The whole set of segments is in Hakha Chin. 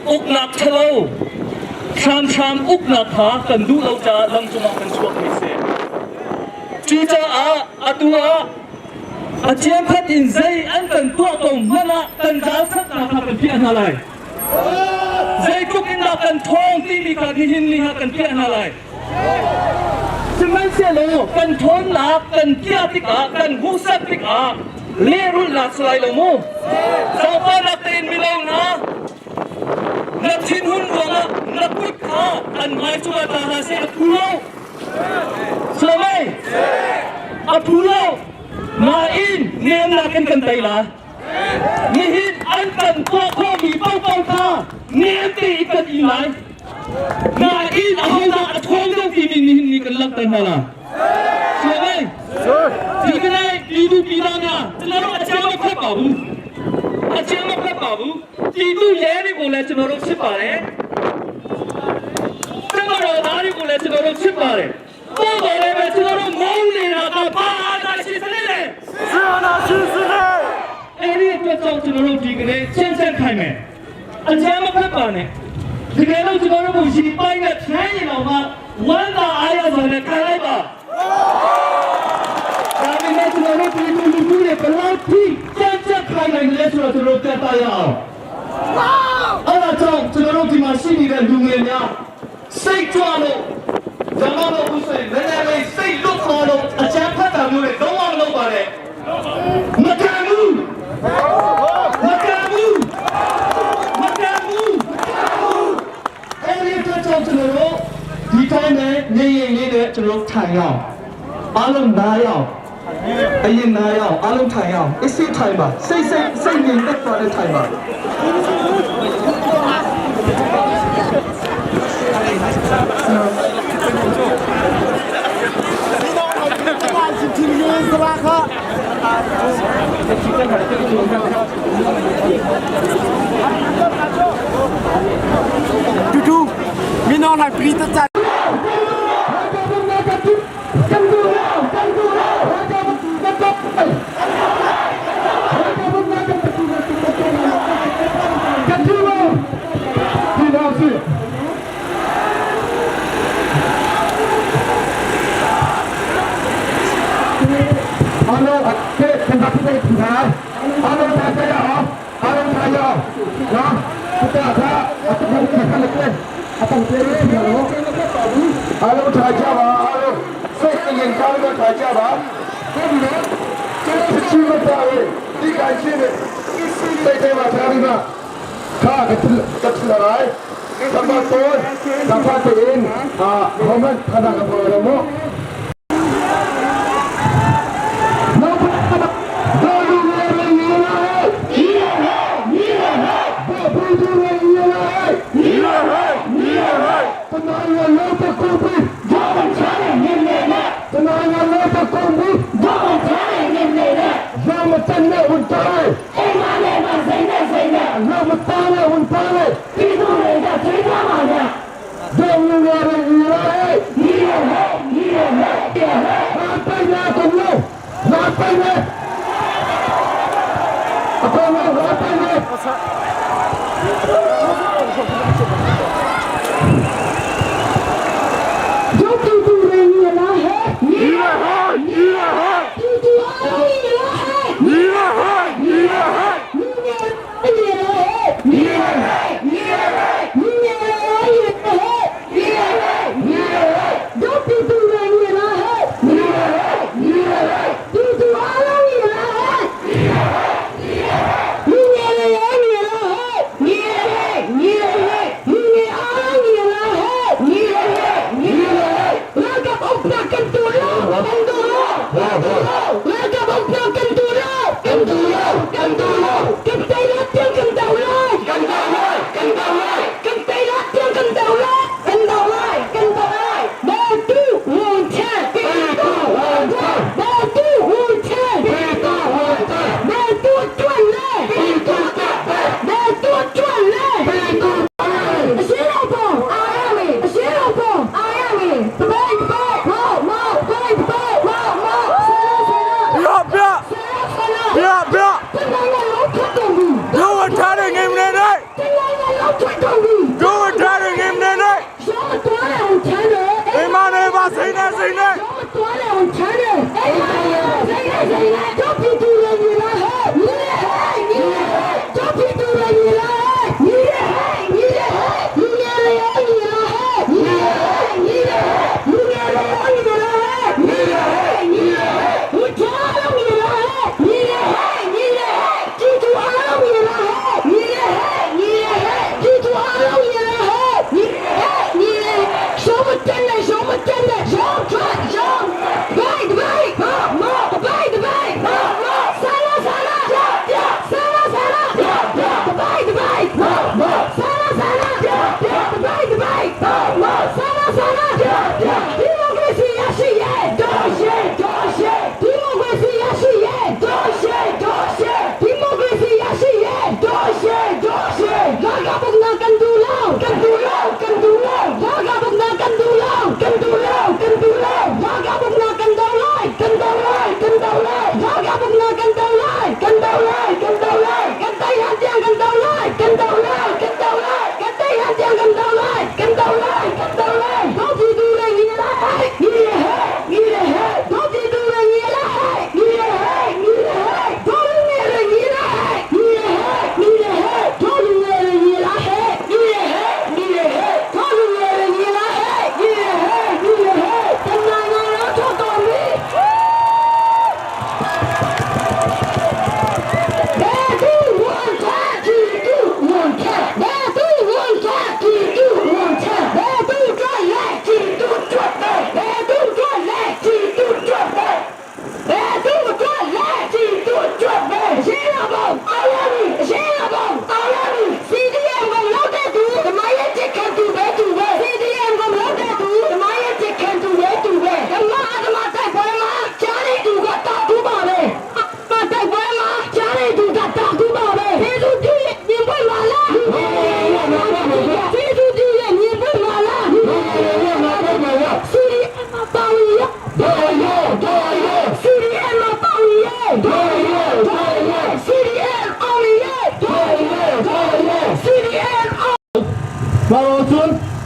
Uknak ṭhalo, hramhram uknak kha kan duh lo caah lam cungah kan chuakmi a si. Cucaah atu ah a chiakhat in zei an kan tuah ko hmanh ah kan ralṭhatnak kha kan piah hna lai. Zeitluk in dah kan ṭhawng timi kha nihin ni ah kan piah hna lai. Sihmanhsehlaw kan ṭhawnnak kan piah tikah, kan hmuhsak tikah lehrulhnak si lai lo mu. Zaangfahnak tein mino hna, na thinhun ruangah na kut kha an hmai cungah tla hna seh a phu lo. Suamei, a phu lo. Nain nemnak in kan tei la. Nihin an kan tuah khawhmi paohpaoh kha nem tein kan in lai. Nain ahodah a ṭhawng deuh timi nihin ni kan langhter hna la. Suamei, ti pidu pida na ကျွန်တော်တို့အချမ်းမဖတ်ပါဘူးအချမ်းမဖတ်ပါဘူးပြည်သူရဲတွေကိုလည်းကျွန်တော်တို့ချစ်ပါတယ်ကျွန်တော်တို့သားတွေကိုလည်းကျွန်တော်တို့ချစ်ပါတယ်ပို့တော်လည်းပဲကျွန်တော်တို့မုန်းနေတာကဘာအာဏာရှိစနစ်လဲ အဲ့ဒီအတွက်ကြောင့်ကျွန်တော်တို့ဒီကနေ့ရှင်းရှင်းခိုင်မယ်အချမ်းမဖက်ပါနဲ့တကယ်လို့ကျွန်တော်တို့ကိုရီပိုင်းနဲ့ဖြန်းရင်တော့မှဝမ်းသာအားရစွာနဲ့ခံလိုက်ပါဒါပေမဲ့ကျွန်တော်တို့ဒီလူလူတွေဘယ်လောက်ထိကြမ်းကြမ်းခိုင်နိုင်လဲဆိုတော့ကျွန်တော်တို့တက်ပါရအောင်အဲ့ဒါကြောင့်ကျွန်တော်တို့ဒီမှာရှိနေတဲ့လူငယ်များစိတ်ကြွလို့ဇမလို့ဥစ္စာနည်းနည်းလေးစိတ်လွတ်သွားလို့အချမ်းဖက်တာမျိုးတွေလုံးဝမလုပ်ပါနဲ့မခံဘူး မကဘူးမကဘူးအဲ့ဒီတော့ကျွန်တော်တို့ဒီတိုင်းနဲ့နေရင်လေးနဲ့ကျွန်တော်တို့ထိုင်အောင်အားလုံးနားရအောင်အရင်နားရအောင်အားလုံးထိုင်အောင်အစ်စစ်ထိုင်ပါစိတ်စိတ်စိတ်ငြိမ်သက်သွားတဲ့ထိုင်ပါ တူတူမင်းတို့လိုက်ပရိသတ် အားလုံးအကဲပြန်ပါတဲ့ထူတာအားလုံးထားကြရအောင်အားလုံးထားရအောင်နော်ဒါကအတခုခါလည်းအတပြေးနေလို့အားလုံးထားကြပါအားလုံးစိတ်အရင်ကောင်းတော့ထားကြပါဟုတ်ပြီနော်ကျွန်တော်ချီမပါရဲ့ဒီကရှိနေစိတ်ထဲမှာထားပြီးမှခါကတကတလိုက်သဘာတော်သဘာတင်အာဟောမန်ခါကပေါ်ရမော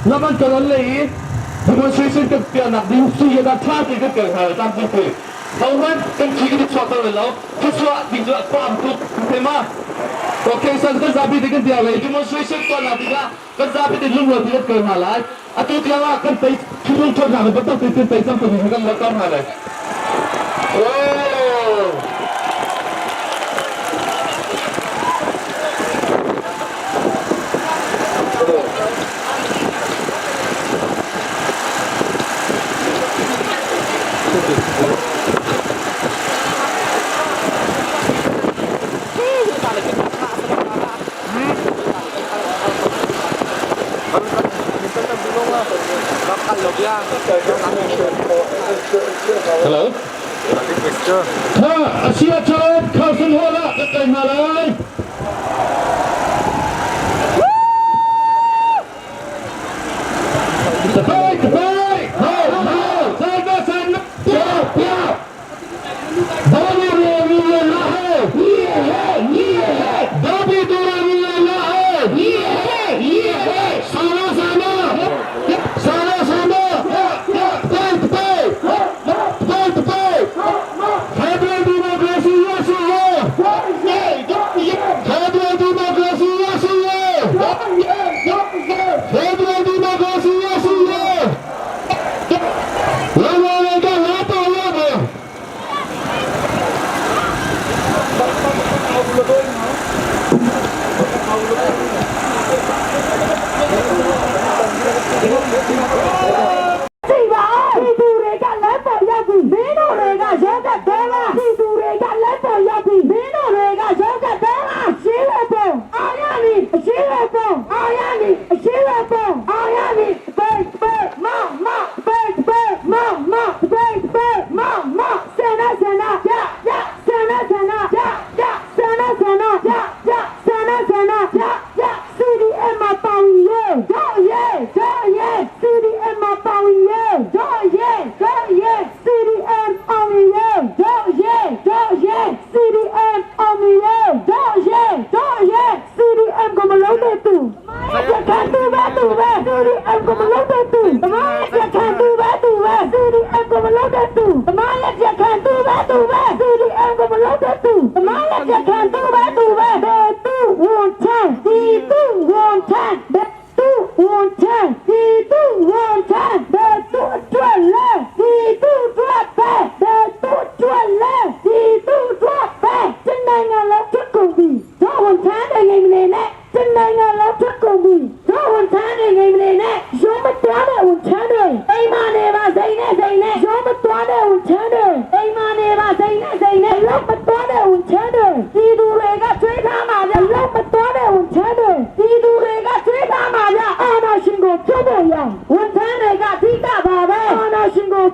Lam an kan on lei i demonstration kan piahnak ding sui he dah ṭha tein kan kal hna tam tuk ti. Hohmanh kan thi kan i chuahter bal lo. Khuachuah ding cu a pam tuk. Thei ma? Okay, san kan zapi te kan tiang lei demonstration tuahnak dingah kan zapi te lungrual ti kan kal hna lai. Atu tiang ah kan tei thilung ṭhawn hna bantuk te kan tei cang tu hi kan langhter hna lai. Oh! Hello. Tha asia chan Carson Hall ah kan kai hna lai. Tapai tapai. Ho ho. Sai na sai na. Pia pia. Babu ro ro la hai. Babu ro ro la hai. Sama sama. Sama sama. Tapai tapai. Tapai tapai. Federal democracy yes or no? Federal democracy yes or no? Federal democracy yes or no? Lama lama lama lama. ကြည့်ပါပြည်သူတွေကလက်ပေါ်ရောက်ပြီမင်းတို့တွေကရုပ်ကတဲလားပြည်သူတွေကလက်ပေါ်ရောက်ပြီမင်းတို့တွေကရုပ်ကတဲလားရှင်းလို့ပုံအာရမီရှင်းလို့ပုံအာရမီရှင်းလို့ပုံအာရမီဘေးဘေးမမဘေးဘေးမမဘေးဘေးမမဆန္ဒဆန္ဒရရဆန္ဒဆန္ဒရရဆန္ဒဆန္ဒရရဆန္ဒဆန္ဒရရ CDM မှာပါဝင်ရေတို့ရေတို့ရေ CDM မှာပါဝင်ရေတို့ရေတို့ရေ CDM အောင်ရေတို့ရေတို့ရေ CDM အောင်ရေတို့ရေတို့ရေ CDM ကမလုံးတဲ့သူမခံတူပဲတူပဲ CDM ကမလုံးတဲ့သူမခံတူပဲတူပဲ CDM ကမလုံးတဲ့သူမလက်ခံတူပဲတူပဲ CDM ကမလုံးတဲ့သူမလက်ခံတူပဲတူပဲတူဝန်ထမ်းဒီတူဝန်ထမ်းတူဝန်ထမ်းဒီတူဝန်ထမ်းတူအတွက်လဲဒီတူအတွက်ပဲတူအတွက်လဲဒီတူအတွက်ပဲတနိုင်ငံလုံးထွက်ကုန်ပြီတို့ဝန်ထမ်းတွေငိမ့်မနေနဲ့တနိုင်ငံလုံးထွက်ကုန်ပြီတို့ဝန်ထမ်းတွေငိမ့်မနေနဲ့ရုံးမတွားတဲ့ဝန်ထမ်းတွေအိမ်မနေပါစိန်နဲ့စိန်နဲ့ရုံးမတွားတဲ့ဝန်ထမ်းတွေအိမ်မနေပါစိန်နဲ့စိန်နဲ့လုံးမတွားတဲ့ဝန်ထမ်းတွေ